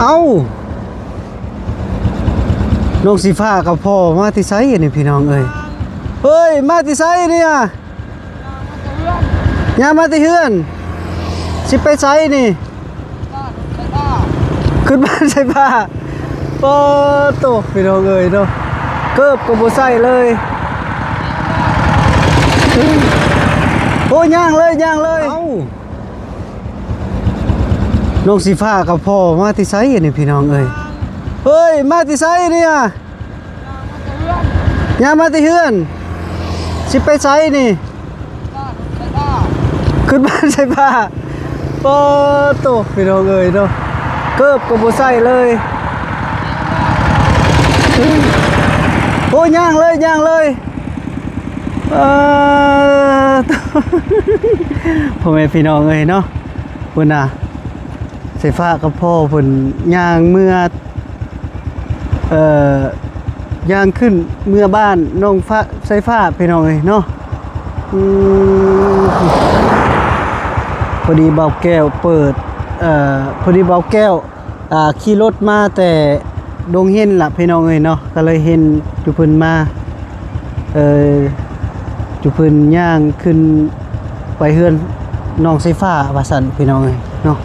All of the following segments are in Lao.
ເອົ້າ ນ້ອງສີຟ້າກັບພໍ່ມາແຕ່ໃສອັນນີ້ພີ່ນ້ອງເອີຍ? ເຮີ້ຍ ມາແຕ່ໃສນີ້? ຍ່າງມາແຕ່ເຮືອນ ຊິໄປໃສນີ້? ຂຶ້ນບ້ານໃສ່ຜ້າ. ປາໂຕ ພີ່ນ້ອງເອີຍເນາະ ເກີບກໍບໍ່ໃສ່ເລີຍ. ໂອ້ ຍ່າງເລີຍ ຍ່າງເລີຍ. ເອົ້າ ນ້ອງສີຟ້າກັບພໍ່ມາແຕ່ໃສອັນນີ້ພີ່ນ້ອງເອີຍ? ເຮີ້ຍ ມາແຕ່ໃສນີ້? ຍ່າງມາແຕ່ເຮືອນ ຊິໄປໃສນີ້? ຂຶ້ນບ້ານໃສ່ຜ້າ. ປາໂຕ ພີ່ນ້ອງເອີຍເນາະ ເກີບກໍບໍ່ໃສ່ເລີຍ. ໂອ້ ຍ່າງເລີຍ ຍ່າງເລີຍ. ເອີ ໂຕ ພໍ່ແມ່ພີ່ນ້ອງເອີຍເນາະ ພຸ້ນນະ ສາຍຟ້າກັບພໍ່ເພິ່ນຍ່າງເມືອ ເອີ ຍ່າງຂຶ້ນເມືອບ້ານນ້ອງຟ້າ ສາຍຟ້າ ພີ່ນ້ອງເອີຍເນາະ. ອືມ ພໍດີບ່າວແກ້ວເປີດ ເອີ ພໍດີບ່າວແກ້ວ ອ່າ ຂີ່ລົດມາແຕ່ດົງເຫັນລະ ພີ່ນ້ອງເອີຍເນາະ ກໍເລີຍເຫັນຈຸເພິ່ນມາ ເອີ ຈຸເພິ່ນຍ່າງຂຶ້ນໄປເຮືອນນ້ອງສາຍຟ້າວ່າຊັ້ນ ພີ່ນ້ອງເອີຍເນາະ.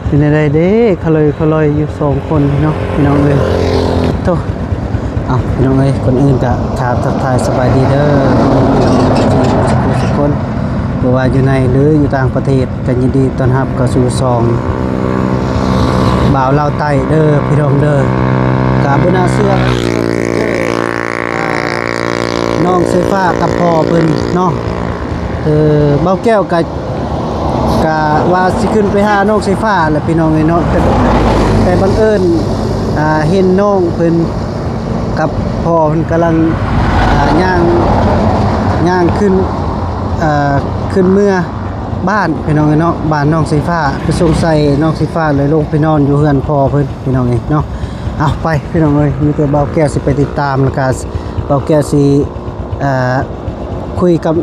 ເປັນຈັ່ງໃດເດ້ ຄະເລີຍຄະລອຍຢູ່ສອງຄົນເນາະ ພີ່ນ້ອງເອີຍ. ໂທ້ ເອົ້າ ພີ່ນ້ອງເອີຍ ກ່ອນອື່ນກະຖາມທັກທາຍສະບາຍດີເດີ ທຸກຄົນ ບໍ່ວ່າຢູ່ໃນ ຫຼື ຢູ່ຕ່າງປະເທດ ກໍຍິນດີຕ້ອນຮັບເຂົ້າສູ່ຊ່ອງບ່າວລາວໃຕ້ເດີ ພີ່ນ້ອງເດີ. ກະບໍ່ໜ້າເຊື່ອ ນ້ອງສາຍຟ້າກັບພໍ່ເພິ່ນເນາະ ເອີ ບ່າວແກ້ວກະ ກະວ່າຊິຂຶ້ນໄປຫານ້ອງສາຍຟ້າແຫຼະ ພີ່ນ້ອງເອີຍເນາະ ແຕ່ ແຕ່ບັງເອີນ ອ່າ ເຫັນນ້ອງເພິ່ນກັບພໍ່ເພິ່ນກຳລັງ ອ່າ ຍ່າງ ຍ່າງຂຶ້ນ ອ່າ ຂຶ້ນເມືອ ບ້ານ ພີ່ນ້ອງເອີຍເນາະ ບ້ານນ້ອງສາຍຟ້າ ຄືສົງໄສນ້ອງສາຍຟ້າເລີຍລົງໄປນອນຢູ່ເຮືອນພໍ່ເພິ່ນ ພີ່ນ້ອງເອີຍເນາະ. ເອົາ ໄປ ພີ່ນ້ອງເອີຍ ມີແຕ່ບ່າວແກ້ວຊິໄປຕິດຕາມ ແລ້ວກະບ່າວແກ້ວຊິ ເອີ ຄຸຍກັບ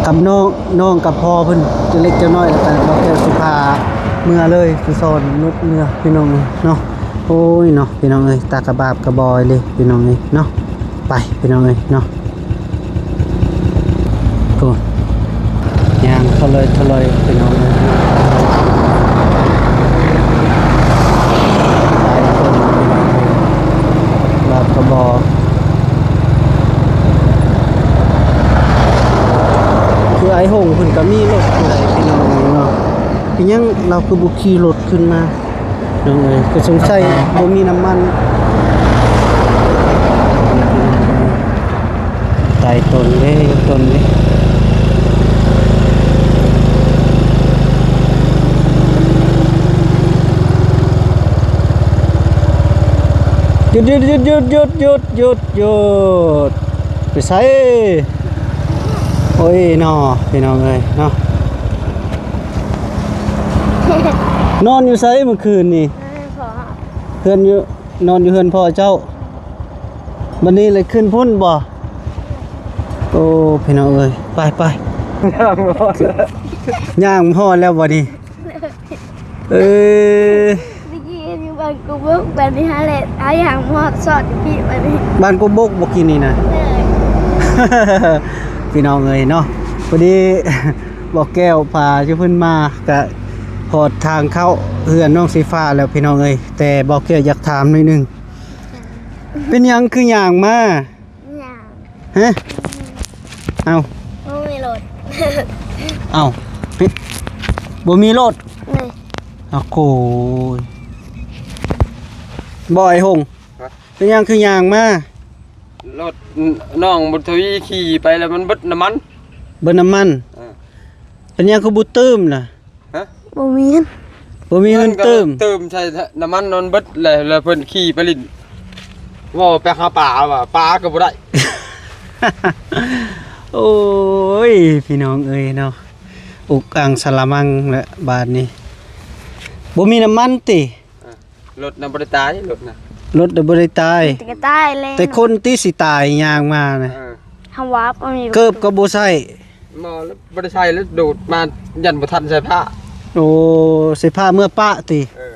ກັບນ້ອງ ນ້ອງກັບພໍ່ເພິ່ນຈັກເລັກຈັກນ້ອຍ ແລ້ວກະບ່າວແກ້ວຊິພາເມືອເລີຍ ຊິຊ້ອນລົດເມືອ ພີ່ນ້ອງເອີຍເນາະ. ໂອ້ຍເນາະ ພີ່ນ້ອງເອີຍ ຕາກະບາບກະບອຍເລີຍ ພີ່ນ້ອງເອີຍເນາະ. ໄປ ພີ່ນ້ອງເອີຍເນາະ ໂອ້ ຍ່າງທະເລີຍທະເລີຍ ພີ່ນ້ອງເອີຍເນາະ. ຫຼາຍຄົນ ພີ່ນ້ອງເອີຍ ບາບກະບອ ຄືອ້າຍຫົງເພິ່ນກະມີລົດຢູ່ໃດ໋ ພີ່ນ້ອງເອີຍເນາະ. ເປັນຫຍັງລາວຄືບໍ່ຂີ່ລົດຂຶ້ນມາ? ນ້ອງເອີຍ ກໍສົງໄສບໍ່ມີນ້ຳມັນ. ຕາຍຕົນເດ້ ຕົນເດ້ ຫຍຸດ ໄປໃສ? ໂອ້ຍເນາະ ພີ່ນ້ອງເອີຍເນາະ. ນອນຢູ່ໃສມື້ຄືນນີ້? ເຮືອນຢູ່ ນອນຢູ່ເຮືອນພໍ່ເຈົ້າ ບັດນີ້ເລີຍຂຶ້ນພຸ້ນບໍ່? ໂອ້ ພີ່ນ້ອງເອີຍ ໄປ ໄປ ຍ່າງຮອດ ຍ່າງຮອດແລ້ວບໍ່ນີ້? ເອີ ຕະກີ້ຢູ່ບ້ານກຸບົກ ບັດນີ້ຫາແຫຼະ ຫາຍ່າງຮອດຊອດຕະກີ້ບັດນີ້ ບ້ານກຸບົກບໍ່ກີ້ນີ້ນະ. ເອີ ພີ່ນ້ອງເອີຍເນາະ ພໍດີບ່າວແກ້ວພາຈຸເພິ່ນມາ ກະຮອດທາງເຂົ້າເຮືອນນ້ອງສີຟ້າແລ້ວ ພີ່ນ້ອງເອີຍ. ແຕ່ບ່າວແກ້ວຢາກຖາມໜ້ອຍໜຶ່ງ ເປັນຫຍັງຄືຍ່າງມາ? ຍ່າງ ຮະ? ເອົ້າ ບໍ່ມີລົດ ເອົ້າ ເປັນ ບໍ່ມີລົດ ນີ້ ໂອ້ໂຫຍ ບໍ່ ອ້າຍຫົງ ຮະ? ເປັນຫຍັງຄືຍ່າງມາ? ລົດ ນ- ນ້ອງບຸນທະວີຂີ່ໄປແລ້ວມັນເບິດນ້ຳມັນ ເບິດນ້ຳມັນ ເອີ ເປັນຫຍັງຄືບໍ່ຕື່ມລະ? ຮະ? ບໍ່ມີເງິນ ບໍ່ມີເງິນຕື່ມ ເງິນກໍເຕີມໃສ່ນ້ຳມັນມັນເບິດແລ້ວ ແລ້ວເພິ່ນຂີ່ໄປຫຼິ້ນ ເວົ້າໄປຫາປາວ່າ ປາກໍບໍ່ໄດ້. ໂອ້ຍ ພີ່ນ້ອງເອີຍເນາະ ອຸກອັ່ງສະລະມັງແຫຼະບາດນີ້ ບໍ່ມີນ້ຳມັນຕິ? ເອີ ລົດນະບໍ່ໄດ້ຕາຍ ລົດນະ ລົດນະບໍ່ໄດ້ຕາຍ ແຕ່ກໍຕາຍແລ້ວ ແຕ່ຄົນຕິຊິຕາຍຍ່າງມານະ ເອີ ເຮົາວ່າບໍ່ມີ ເກີບກໍບໍ່ໃສ່ ບໍ່ ບໍ່ໄດ້ໃສ່ແລ້ວ ໂດດມາ ຢ້ານບໍ່ທັນໃສ່ຜ້າ ໂອ້ ໃສ່ຜ້າເມືອປະຕິ? ເອີ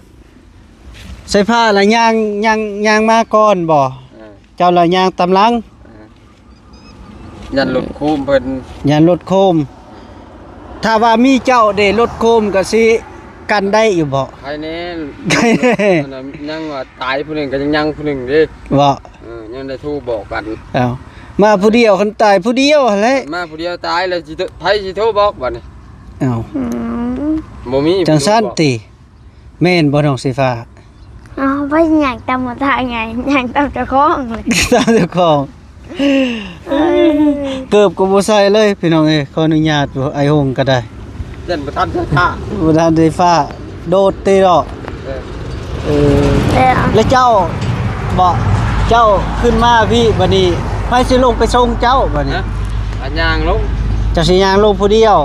ສາຍຟ້າລະຍ່າງ ຍ່າງ ຍ່າງມາກ່ອນບໍ່? ເອີ ເຈົ້າລະຍ່າງຕາມຫຼັງ? ເອີ ຢ້ານລົດໂຄມເພິ່ນ ຢ້ານລົດໂຄມ. ຖ້າວ່າມີເຈົ້າເດ້ ລົດໂຄມກໍຊິກັນໄດ້ຢູ່ບໍ່? ໃຄແນ່ ອັນນັ້ນຍັງວ່າຕາຍຜູ້ໜຶ່ງກໍຍັງຍັງຜູ້ໜຶ່ງເດ້. ບໍ່? ເອີ ຍັງໄດ້ໂທບອກກັນ. ເອົ້າ ມາຜູ້ດຽວ ຄັນຕາຍຜູ້ດຽວຫັ້ນແຫຼະ. ມາຜູ້ດຽວຕາຍແລ້ວຊິໂທ ໃຜຊິໂທບອກບັດນີ້? ເອົ້າ ອືມ ບໍ່ມີ ຈັ່ງຊັ້ນຕິ? ແມ່ນບໍ່ນ້ອງສີຟ້າ? ເອົາ ໄປຍ່າງຕາມທາງໃຫຍ່ ຍ່າງຕາມເຈົ້າຂອງເລີຍ ຕາມເຈົ້າຂອງ. ເອີ ເກີບກໍບໍ່ໃສ່ເລີຍພີ່ນ້ອງເອີຍ. ຂໍອະນຸຍາດຢູ່ ອ້າຍຫົງກໍໄດ້ ຢ້ານບໍ່ທັນໄດ້ຟ້າ ບໍ່ທັນໄດ້ຟ້າ ໂດດຕິເນາະ. ເອີ ເອີ ແລ້ວເຈົ້າ ບໍ່ ເຈົ້າຂຶ້ນມາພີ້ ບັດນີ້ໃຜຊິລົງໄປສົ່ງເຈົ້າບັດນີ້? ຮະ ອ່ະ ຍ່າງລົງ ເຈົ້າຊິຍ່າງລົງຜູ້ດຽວ?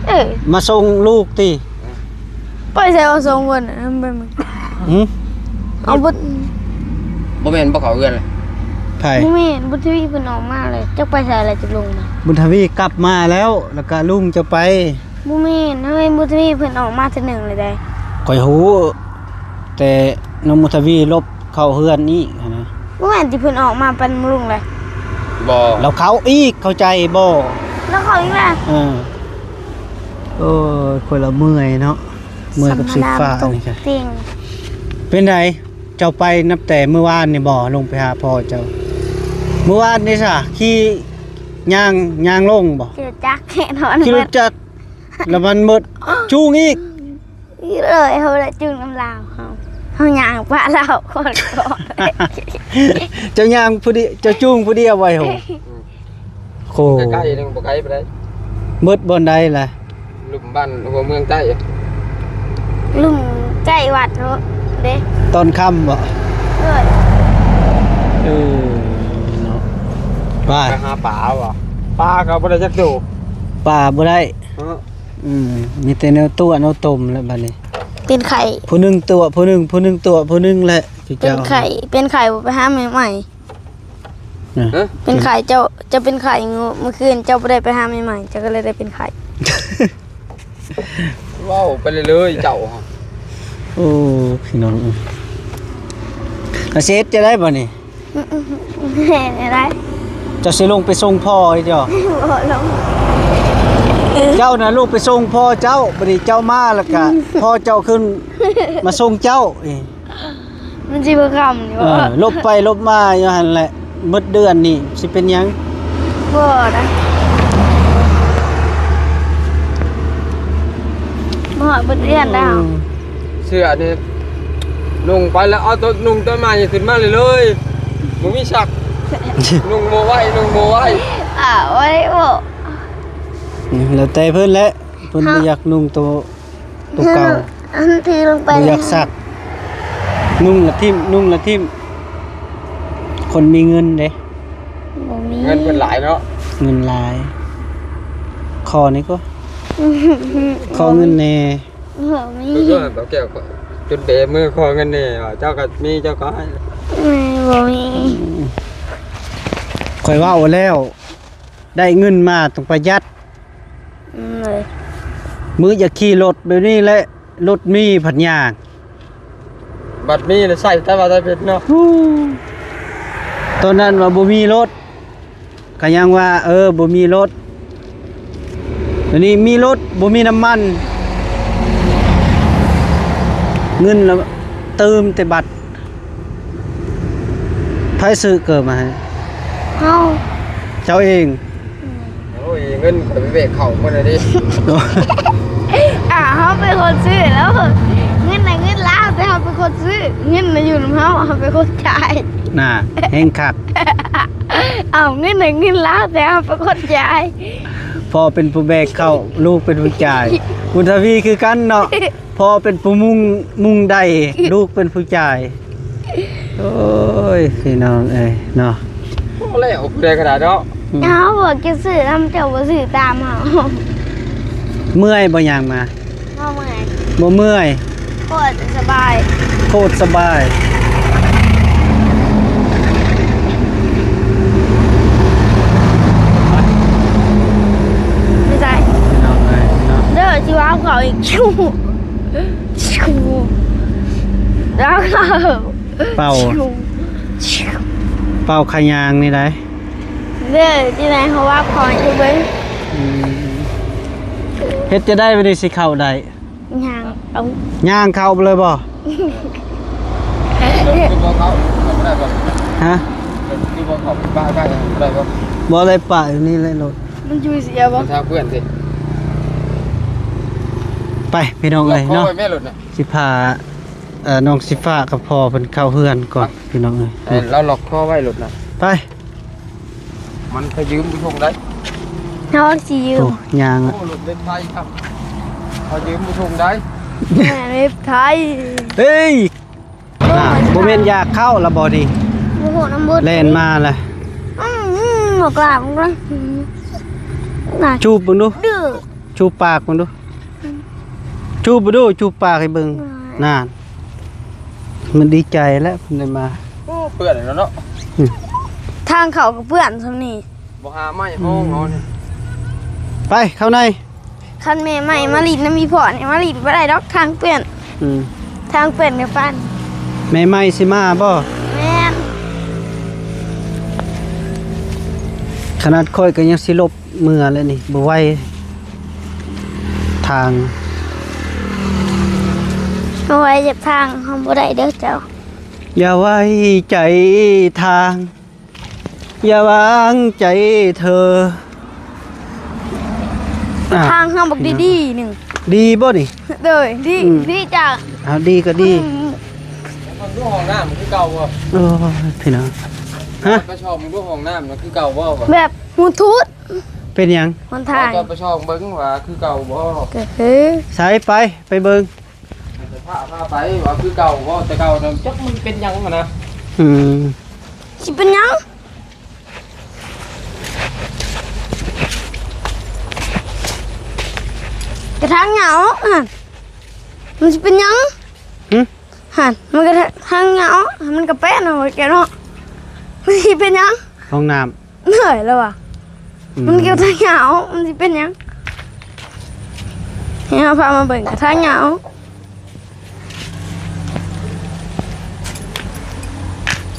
ເອີ ມາສົ່ງລູກຕິ? ໄປໃສວ່າສອງຄົນ ເອີ ໄປ ຫື? ເອົາ ບໍ່ ບໍ່ແມ່ນບໍ່ເຂົ້າເຮືອນເລີຍ. ໃຜ? ບໍ່ແມ່ນ ບຸນທະວີເພິ່ນອອກມາເລີຍ ຈັກໄປໃສແລ້ວ ຈັກລົງມາ. ບຸນທະວີກັບມາແລ້ວ ແລ້ວກະລຸງຈະໄປ. ບໍ່ແມ່ນ ເຮີ້ຍ ບຸນທະວີເພິ່ນອອກມາເທື່ອໜຶ່ງເລີຍໃດ໋. ຂ້ອຍຮູ້ ແຕ່ນ້ອງບຸນທະວີຫຼົບເຂົ້າເຮືອນອີກຫັ້ນນະ. ບໍ່ແມ່ນຕິເພິ່ນອອກມາປັນລຸງເລີຍ? ບໍ່ ລາວເຂົ້າອີກ ເຂົ້າໃຈບໍ່? ລາວເຂົ້າອີກແລ້ວ. ເອີ ໂອ້ຍ ຂ້ອຍລະເມື່ອຍເນາະ. ເມື່ອຍກັບສີຟ້ານີ້ກະ ເປັນໃດ? ເຈົ້າໄປນັບແຕ່ມື້ວານນີ້ບໍ່? ລົງໄປຫາພໍ່ເຈົ້າ ມື້ວານນີ້ຊະ ຂີ່ ຍ່າງ ຍ່າງລົງບໍ່? ຂີ່ລົດຈັກແນ່ນອນ ຂີ່ລົດຈັກ ແລ້ວມັນໝົດ ຈູງອີກ ອີກເລີຍ. ເຮົາລະຈູງນຳລາວ ເຮົາ ເຮົາຍ່າງປະລາວກ່ອນ. ເຈົ້າຍ່າງຜູ້ດຽວ ເຈົ້າຈູງຜູ້ດຽວໄວ້ໂຫ? ໂອ້ ໃກ້ໆ ໜຶ່ງ ບໍ່ໄກປານໃດ. ເບິດບ່ອນໃດລະ? ລຸ່ມບ້ານຫົວເມືອງໃຕ້ ລຸ່ມໃກ້ວັດເດ້. ຕອນຄ່ຳບໍ່? ເອີ ເອີ ເນາະ ໄປ ໄປຫາປາບໍ່? ປາກໍບໍ່ໄດ້ຈັກໂຕ ປາບໍ່ໄດ້. ເອີ ອືມ ມີແຕ່ແນວຕົວະແນວຕົມແຫຼະບັດນີ້. ເປັນໄຂ້ ຜູ້ໜຶ່ງຕົວະຜູ້ໜຶ່ງ ຜູ້ໜຶ່ງຕົວະຜູ້ໜຶ່ງແຫຼະ. ເປັນໄຂ້ ເປັນໄຂ້ ບໍ່ໄປຫາແມ່ໃໝ່. ນະ ຮະ? ເປັນໄຂ້ ເຈົ້າ ເຈົ້າເປັນໄຂ້ ມື້ ມື້ຄືນເຈົ້າບໍ່ໄດ້ໄປຫາແມ່ໃໝ່ ເຈົ້າກໍເລີຍໄດ້ເປັນໄຂ້. ເວົ້າໄປເລື້ອຍໆ ເຈົ້າ. ໂອ້ ພີ່ນ້ອງເອີຍ ອາເຊດຈະໄດ້ບໍ່ນີ້? ເຮັດໄດ້. ເຈົ້າຊິລົງໄປສົ່ງພໍ່ອີກເຈົ້າ? ບໍ່ລົງ. ເຈົ້ານະລົງໄປສົ່ງພໍ່ເຈົ້າ ບັດນີ້ເຈົ້າມາແລ້ວກະພໍ່ເຈົ້າຂຶ້ນມາສົ່ງເຈົ້າອີກ. ມັນຊິບໍ່ຄ່ຳນີ້ບໍ່? ເອີ ຫຼົບໄປຫຼົບມາຢູ່ຫັ້ນແຫຼະ ໝົດເດືອນນີ້ຊິເປັນຫຍັງ? ບໍ່ນະ ບໍ່ຮອດໝົດເດືອນແລ້ວ. ເສື້ອນີ້ນຸ່ງໄປແລ້ວ ເອົາໂຕນຸ່ງໂຕໃໝ່ຂຶ້ນມາເລີຍໆ ບໍ່ມີຊັກ ນຸ່ງບໍ່ໄຫວ ນຸ່ງບໍ່ໄຫວ. ອາ ໄຫວບໍ່? ອືມ ແລ້ວແຕ່ເພິ່ນແຫຼະ ເພິ່ນບໍ່ຢາກນຸ່ງໂຕ ຕົວເກົ່າ ອັນຖືລົງໄປ ບໍ່ຢາກຊັກ ນຸ່ງລະຖິ້ມ ນຸ່ງລະຖິ້ມ. ຄົນມີເງິນເດ້ ບໍ່ມີ ເງິນເພິ່ນຫຼາຍເນາະ ເງິນຫຼາຍ. ຂໍນີ້ກໍ ຂໍເງິນແດ່ ບໍ່ມີ. ເອີ ບໍ່ແກ້ວ ຈົນເບມືຂໍເງິນແດ່ ເຈົ້າກໍມີເຈົ້າກໍໃຫ້. ບໍ່ມີ. ຂ້ອຍເວົ້າແລ້ວ ໄດ້ເງິນມາຕ້ອງປະຢັດ. ອືມ ເອີຍ ມື້ຢາກຂີ່ລົດແບບນີ້ແຫຼະ ລົດມີພັດຍາກ ບັດມີແລ້ວໃຊ້ຕາວ່າຕາເປັນເນາະ. ຕອນນັ້ນວ່າບໍ່ມີລົດ ກະຍັງວ່າ ເອີ ບໍ່ມີລົດ ດຽວນີ້ມີລົດ ບໍ່ມີນ້ຳມັນ ເງິນລະຕື່ມແຕ່ບັດ. ໃຜຊື້ເກີບມາໃຫ້? ເຮົາ. ເຈົ້າເອງ? ອືມ. ໂອ້ຍ ເງິນຂ້ອຍໄປແວະເຂົ້າໝົດແລ້ວເດ້. ອ່າ ເຮົາເປັນຄົນຊື້ແລ້ວ ເງິນນະເງິນລາວ ແຕ່ເຮົາເປັນຄົນຊື້ ເງິນນະຢູ່ນຳເຮົາ ເຮົາເປັນຄົນຈ່າຍ. ນ່າ ແຮງຄັກ. ເອົາ ເງິນນະເງິນລາວ ແຕ່ເຮົາເປັນຄົນຈ່າຍ. ພໍ່ເປັນຜູ້ແບກເຂົ້າ ລູກເປັນຜູ້ຈ່າຍ. ບຸນທະວີຄືກັນເນາະ. ພໍ່ເປັນຜູ້ມຸງ ມຸງໄດ້ ລູກເປັນຜູ້ຈ່າຍ. ໂອ້ຍ ພີ່ນ້ອງເອີຍເນາະ ພໍແລ້ວ ຜູ້ໃດກໍໄດ້ເນາະ. ອືມ ເຮົາບອກຈະຊື້ນຳ ເຈົ້າບໍ່ຊື້ຕາມເຮົາ. ເມື່ອຍບໍ່ຍ່າງມາ? ບໍ່ເມື່ອຍ. ບໍ່ເມື່ອຍ. ໂຄດສະບາຍ ໂຄດສະບາຍ. ໄປໃສ? ເດີ ຊິວ່າເຂົາອີກ. ເອົາເຂົ້າ ເປົ່າ ເປົ່າຂະຍາງນີ້ໄດ໋ ເດີ ຈັ່ງໃດເຮົາວ່າພໍຢູ່ເບິ່ງ ອືມ ເຮັດຈັ່ງໃດບັດນີ້ຊິເຂົ້າໄດ້? ຍ່າງເອົາ ຍ່າງເຂົ້າໄປເລີຍບໍ່? ຄືບໍ່ເຂົ້າ ເຂົ້າບໍ່ໄດ້ບໍ່? ຮະ? ຄືບໍ່ເຂົ້າ ປ້າຍ ປ້າຍ ໄດ້ບໍ່? ບໍ່ໄດ້ ປ້າຍນີ້ແຫຼະລົດ ມັນຢູ່ເສຍບໍ່? ມັນທາງເພື່ອນຕິ ໄປພີ່ນ້ອງເອີຍເນາະ ລັອກຄໍໄວ້ແມ່ລົດນະ ຊິພາ ເອີ ນ້ອງຊິຟ້າກັບພໍ່ເພິ່ນເຂົ້າເຮືອນກ່ອນ ພີ່ນ້ອງເອີຍ ເອີ ລາວລັອກຄໍໄວ້ລົດນະ ໄປ ມັນໄປຢືມຜູ້ຊົງໄດ້ ເຮົາຊິຢືມ ໂອ້ ຍ່າງ ໂອ້ ລົດເລັກໄທຄັບ ເຂົາຢືມຜູ້ຊົງໄດ້ ແມ່ນເລັກໄທ ເອີຍ ໂອ້ຍ ບໍ່ແມ່ນຢາກເຂົ້າລະບໍ່ນີ້ ບໍ່ຮູ້ນຳເບິດ ແລ່ນມາລະ ອືມ ບໍ່ກ້າ ບໍ່ກ້າ ນະ ຈູບເບິ່ງດູ ດື້ ຈູບປາກເບິ່ງດູ ຈູບເບິ່ງດູ ຈູບປາກໃຫ້ເບິ່ງ ອ່າ ນັ້ນ ມັນດີໃຈແລ້ວເພິ່ນໄດ້ມາ ໂອ້ ເປື້ອນແລ້ວເນາະ ອືມ ທາງເຂົ້າກໍເປື້ອນສ່ຳນີ້ ບໍ່ຫາໄມ້ຫ້ອງເຮົານີ້ ໄປເຂົ້າໃນ ຄັນແມ່ໃໝ່ມາຫຼິ້ນນຳອີ່ພໍ່ນີ້ ມາຫຼິ້ນບໍ່ໄດ້ດອກ ທາງເປື້ອນ ອືມ ທາງເປື້ອນກັບປານ ແມ່ໃໝ່ຊິມາບໍ່? ແມ່ນ ຂະໜາດຂ້ອຍກໍຍັງຊິຫຼົບເມືອແລ້ວນີ້ ບໍ່ໄຫວ ທາງ ບໍ່ໄຫວຈັກທາງ ເຮົາບໍ່ໄດ້ເດີເຈົ້າ ຢ່າໄວ້ໃຈທາງ ຢ່າວາງໃຈເທີ ອ່າ ທາງເຮົາບັກດີໆໜຶ່ງ ດີບໍ່ນີ້? ໂດຍ ດີ ອືມ ດີຈ້າ ອ່າ ດີກໍດີ ອືມ ເບິ່ງດູຫ້ອງນ້ຳຄືເກົ່າບໍ່? ໂອ້ຍ ພີ່ນ້ອງ ຮະ? ໄປຊອກເບິ່ງດູຫ້ອງນ້ຳນະຄືເກົ່າບໍ່? ແບບຮູດທູດ ເປັນຫຍັງ? ຫົນທາງ ເຈົ້າໄປຊອກເບິ່ງວ່າຄືເກົ່າບໍ່? ກໍຄື ໃສ ໄປ ໄປເບິ່ງ ໃຫ້ພາ ພາໄປວ່າຄືເກົ່າບໍ່ ແຕ່ເກົ່ານະ ຈັກມັນເປັນຫຍັງຫັ້ນນະ ອືມ ຊິເປັນຫຍັງ? ກະທາງຫຍ້າອອກຫັ້ນ ມັນຊິເປັນຫຍັງ? ຫຶ? ຫັ້ນ ມັນກະທາງຫຍ້າອອກ ມັນກະແປນເອົາແກເນາະ ມັນຊິເປັນຫຍັງ? ຫ້ອງນ້ຳ ເມື່ອຍແລ້ວວ່າ ອືມ ມັນກະທາງຍາວ ມັນຊິເປັນຫຍັງ? ໃຫ້ເຮົາພາມາເບິ່ງກະທາງຍາວ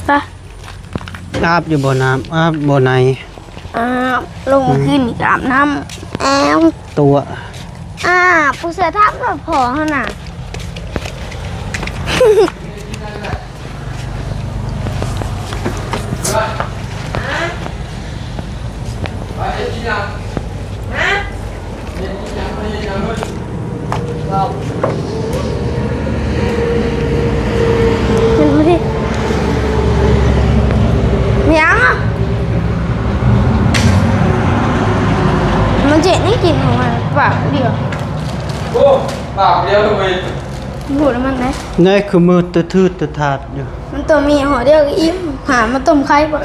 ໄປ ອາບຢູ່ບໍ່ນ້ຳ? ອາບບໍ່ໃນ? ອາບ ລົງມາ ອືມ ຄືນນີ້ກະອາບນ້ຳ ແອວ ຕົວະ ອາບ ຜູ້ເສືອຖາມວ່າພໍ່ຫັ້ນນະ. ເຫັນບໍ່ຕິ ມີຫຍັງອະ? ມັນເຈັບນີ້ກິນຂອງມັນປາກດຽວ ໂອ້ ປາກດຽວເລີຍ. ບໍ່ໄດ້ມັນເດ້ ໃນຄືມືດຕະທືດຕະທາດຢູ່ ມັນຕ້ອງມີຫໍ່ດຽວກໍອີ່ມ ຫາມາຕົ້ມໄຂ່ບໍ່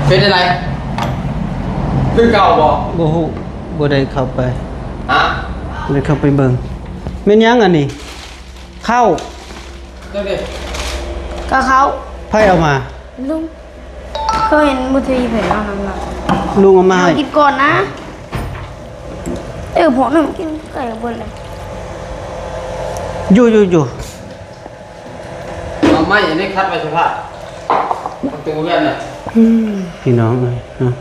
ເປັນຈັ່ງໃດ ຄືເກົ່າບໍ່? ບໍ່ຮູ້ ບໍ່ໄດ້ເຂົ້າໄປ ຮະ ບໍ່ໄດ້ເຂົ້າໄປເບິ່ງ ແມ່ນຫຍັງອັນນີ້? ເຂົ້າ ເຈົ້າເດ້ ກໍເຂົ້າ ໃຜເອົາມາ? ລຸງ ເຂົາເຫັນບຸດທະວີເພິ່ນເອົານຳລາວ ລຸງເອົາມາໃຫ້ ເອົາກິນກ່ອນນະ ເອີ ພວກນັ້ນກິນໄກ່ເບິດແລ້ວ ຢູ່ໆໆ ເອົາໄມ້ອັນນີ້ຂັດໄວ້ສະພາບປະຕູເຮືອນນະ ອືມ ພີ່ນ້ອງເອີຍເນາະ.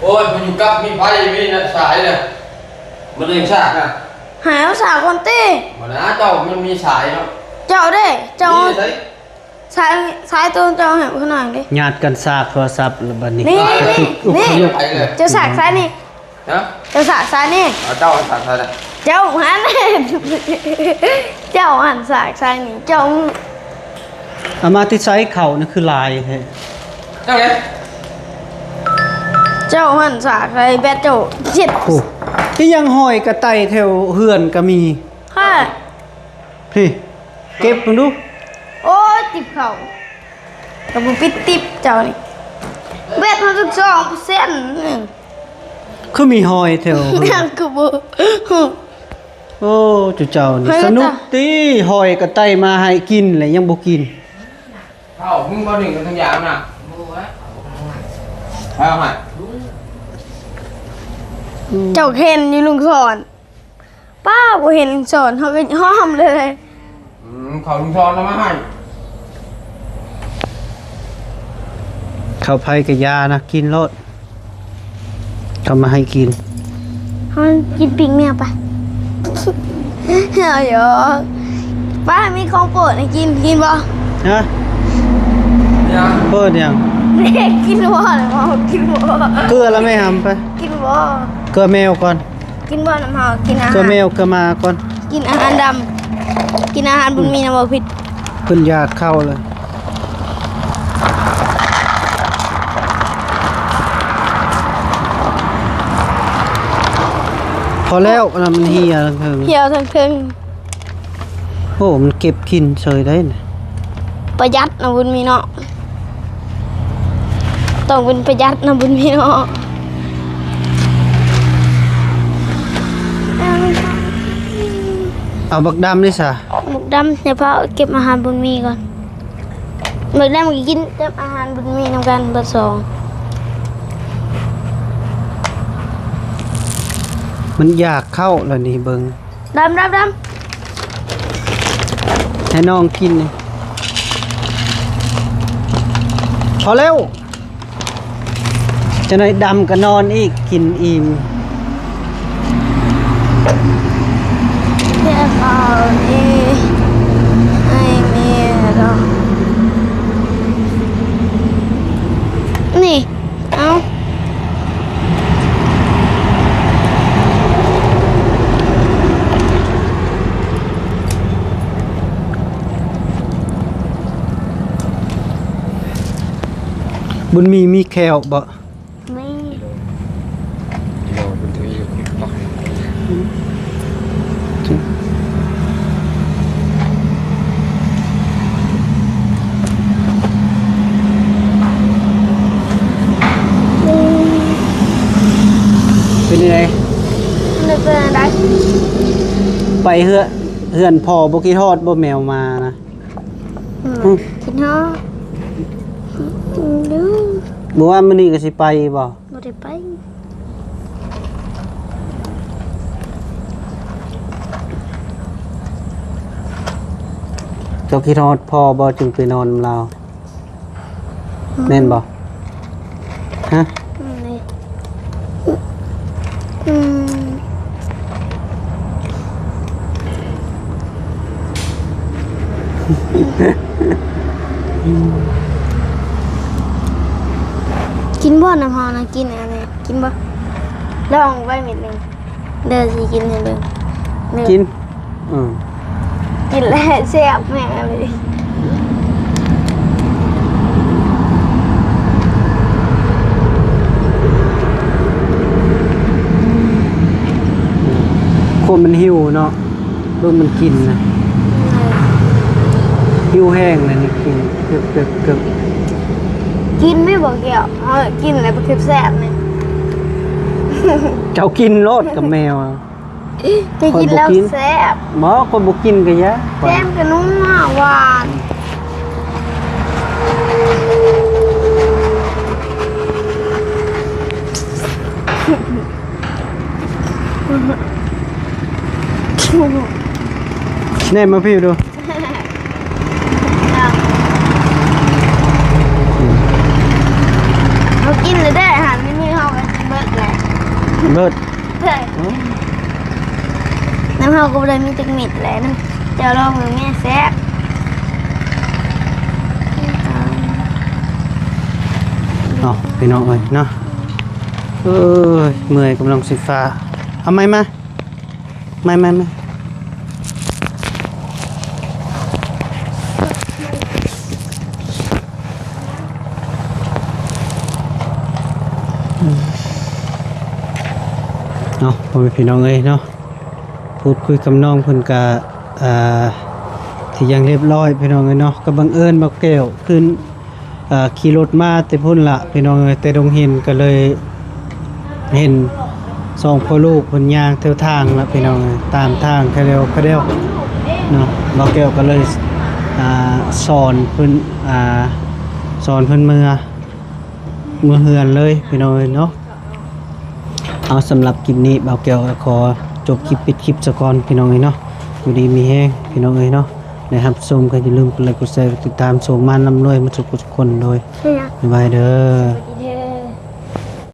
ໂອ້ຍ ມັນຢູ່ກັບມີໄຟ ມີນະ ສາຍນະ ມັນຍັງຊາກນະ ໃຫ້ເຮົາສາກກ່ອນຕິ ບໍ່ນະ ເຈົ້າມັນມີສາຍເນາະ ເຈົ້າເດ້ ເຈົ້າ ສາຍ ສາຍໂຕເຈົ້າໃຫ້ເພິ່ນໜ້ອຍເດ້ ຍາດກັນສາກໂທລະສັບລະບັດນີ້ ນີ້ ນີ້ ນີ້ ເຈົ້າສາກສາຍນີ້ ຮະ ເຈົ້າສາກສາຍນີ້ ເອົາ ເຈົ້າສາກສາຍໃດ ເຈົ້າຫັ້ນ ເຈົ້າຫັ້ນສາກສາຍນີ້ ເຈົ້າ ເອົາມາແຕ່ໃສເຂົ້ານີ້ຄືຫຼາຍແທ້ ເຈົ້າເດ້ ເຈົ້າຫັ້ນສາກໃສ່ແບດເຈົ້າເຈັດ ໂອ້ ອີ່ຫຍັງຫ້ອຍກະໄຕແຖວເຮືອນກະມີ ຮະ ພີ້ ເກັບເບິ່ງດູ ໂອ້ຍ ຕິບເຂົ້າ ກໍບໍ່ປິດຕິບເຈົ້ານີ້ ແບດເຮົາສອງເປີເຊັນ ຄືມີຮອຍແຖວ ແມ່ນຄືບໍ່ ໂອ້ ຈຸເຈົ້ານີ້ ເຮີ້ຍ ສະໜຸກຕິ ຫອຍກະໄຕ່ມາໃຫ້ກິນແລ້ວຍັງບໍ່ກິນ. ເຂົ້າ ມຶງບໍ່ໜຶ່ງກັນທັງຢ່າງນະ ໃຜເອົາໃຫ້? ເຈົ້າເຫັນຢູ່ລຸງສອນ ປ້າ ບໍ່ເຫັນລຸງສອນ ເຮົາກໍຍອມເລີຍ. ອືມ ເຂົ້າລຸງສອນເອົາມາໃຫ້. ເຂົ້າໃຜກະຢ່ານະ ກິນໂລດ ເອົາມາໃຫ້ກິນ. ເຮົາກິນປີ້ງແມວໄປ. ເອົາຫຍອກ ປ້າມີຂອງໂປດໃຫ້ກິນ ກິນບໍ່? ຮະ? ຫຍັງ? ໂປດຫຍັງ? ເດັກກິນບໍ່? ເອົາກິນບໍ່? ເກືອລະແມ່ຫຳໄປ. ກິນບໍ່? ເກືອແມວກ່ອນ. ກິນບໍ່ນຳເຮົາ? ກິນອາຫານ ເກືອແມວ ເກືອໝາກ່ອນ. ກິນອາຫານດຳ ກິນອາຫານບຸນມີນຳບໍ່ພິດ. ເພິ່ນຢາກເຂົ້າເລີຍ. ພໍແລ້ວ ອັນນັ້ນມັນເຫ່ຍທາງເທິງ ເຫ່ຍທາງເທິງ. ໂອ້ ມັນເກັບກິນເສີຍໄດ້ນະ. ປະຢັດເນາະບຸນມີເນາະ ຕ້ອງເປັນປະຢັດເນາະບຸນມີເນາະ. ເອົາບັກດຳນີ້ຊະ ບັກດຳ ດຽວພາເກັບອາຫານບຸນມີກ່ອນ. ມື້ແລງກິນກັບອາຫານບຸນມີນຳກັນເບິດສອງ. ມັນຢາກເຂົ້າແລ້ວນີ້ ເບິ່ງ ດຳ ດຳ ດຳ ໃຫ້ນ້ອງກິນນີ້. ພໍແລ້ວ. ຈັ່ງໃດດຳກໍນອນອີກ ກິນອີ່ມ. ເກັບເອົານີ້ໃຫ້ແມ່ດອກ ນີ້ ເອົາ. ບຸນມີມີແຂ້ວບໍ່? ມີ ກິໂລ ກິໂລ ເປັນທະວີ ເປັນຈັ່ງໃດ? ບໍ່ເປັນຈັ່ງໃດ. ໄປເຮືອນ ເຮືອນພໍ່ບໍ່ຄິດຮອດບໍ່ ແມວມານະ? ອືມ ອືມ ຄິດຮອດ. ອືມ ມື້ວານມື້ນີ້ກໍຊິໄປບໍ່? ບໍ່ໄດ້ໄປ. ເຈົ້າຄິດຮອດພໍ່ບໍ່ ຈຶ່ງໄປນອນນຳລາວ? ອືມ ແມ່ນບໍ່? ຮະ? ອືມ ອືມ ກິນບໍ່ ນ້ຳເຮົານະ? ກິນອັນນີ້ ກິນບໍ່? ລອງໄວ້ເມັດໜຶ່ງເດີ ຊິກິນໃຫ້ເບິ່ງ. ກິນ ອືມ ກິນແລ້ວແຊບແຮງເລີຍ. ຄົນມັນຫິວເນາະ ເບິ່ງມັນກິນນະ ຫິວແຮງນະ ນີ້ກິນ ເກີບໆໆ. ກິນແມ່ນບໍ່ແກ້ວ? ເອີ ກິນແລ້ວມັນຄືແຊບນີ້. ເຈົ້າກິນໂລດກັບແມວ. ໄປກິນແລ້ວແຊບ. ບໍ່ ຂ້ອຍບໍ່ກິນກະຢ່າ. ແຊບກະນົວຫວານ. ແນມມາພີ້ດູ. ເຮົາກິນແລ້ວເດີ ອາຫານມື້ເຮົາກະກິນເບິດແລ້ວ. ເບິດ. ເອີ ອືມ ນ້ຳເຮົາກໍບໍ່ໄດ້ມີຈັກເມັດແຫຼະນະ. ເຈົ້າລອງເບິ່ງແມ່ ແຊບ. ເອົາ ພີ່ນ້ອງເອີຍເນາະ ເອີຍ ເມື່ອຍກຳລັງຊິຟ້າ. ເອົາໄມ້ມາ ໄມ້ ໄມ້ ໄມ້. ເນາະ ພໍ່ແມ່ພີ່ນ້ອງເອີຍເນາະ ພູດຄຸຍກັບນ້ອງເພິ່ນກະ ອ່າ ທີ່ຢ່າງລຽບຮ້ອຍ ພີ່ນ້ອງເອີຍເນາະ. ກໍບັງເອີນບ່າວແກ້ວຂຶ້ນ ອ່າ ຂີ່ລົດມາແຕ່ພຸ້ນລະ ພີ່ນ້ອງເອີຍ ແຕ່ດົງເຫັນ ກໍເລີຍເຫັນ ສອງພໍ່ລູກເພິ່ນຍ່າງແຖວທາງລະພີ່ນ້ອງເອີຍ ຕາມທາງຄະແດວຄະແດວເນາະ. ບ່າວແກ້ວກໍເລີຍ ອ່າ ສອນເພິ່ນ ອ່າ ສອນເພິ່ນເມືອ ເມືອເຮືອນເລີຍພີ່ນ້ອງເອີຍເນາະ. ເອົາ ສຳລັບຄລິບນີ້ ບ່າວແກ້ວກໍຂໍຈົບຄລິບ ປິດຄລິບຊະກ່ອນພີ່ນ້ອງເອີຍເນາະ. ຢູ່ດີມີແຮງພີ່ນ້ອງເອີຍເນາະ ໄດ້ຮັບຊົມກໍຢ່າລືມກົດໄລກ໌ ກົດແຊ ກົດຕິດຕາມ. ໂຊກໝານລ່ຳລວຍໝົດທຸກຄົນໂດຍ ບາຍບາຍເດີ.